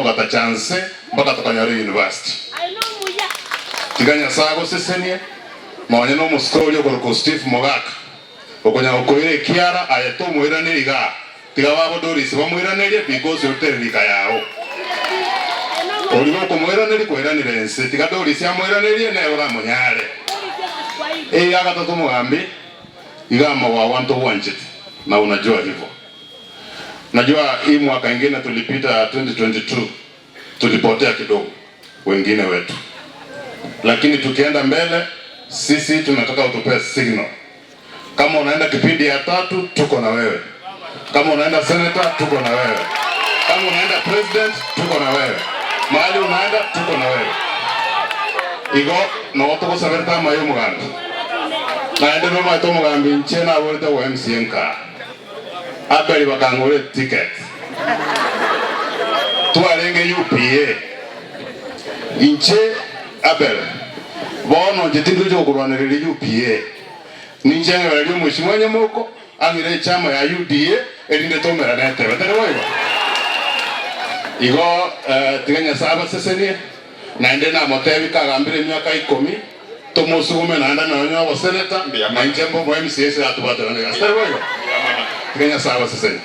ogatacha nse mpaka tokanyora eyunivasiti. Tiga Nyasae agosesenie, nonye nomosike oria okorokwa Steve Mogaka, okonya gokoira ekiara aye tomoiraneria igaa, tiga babo Doris bamoiranerie because ori teri rika yao. Oria gokomoiraneria kwairanire ense, tiga Doris amoiranerie nere oramonyare. Eya gatato omogambi, iga amagwagwa ntogwanchete na unajua hivo. Najua hii mwaka ingine tulipita 2022 tulipotea kidogo wengine wetu, lakini tukienda mbele sisi tunataka utupee signal. Kama unaenda kipindi ya tatu tuko na wewe, kama unaenda senator tuko na wewe, kama unaenda president tuko na wewe, mahali unaenda tuko na wewe. Igo nogo togosaberete amaye omogambi, naende nomaete omogambi inche naborete obo MCA nkaa. Abeli bakang'ora eticket. Twarenge UPA. Inche Abel, bono inche tindochi gokorwanereria UPA. Ninche ng'ebererie omweshimiwa Nyamoko ang'ire echama ya UDA erinde toumerane etebe. Tari boigo? Igo tiga Nyasae abasesenie. Naende namotebi kagambire emiaka ikomi, tomosugume naende nonya oboseneta, na inche mbe omo MCA ase atobwaterane egasi. Tari boigo? Tiga Nyasae abasesenie.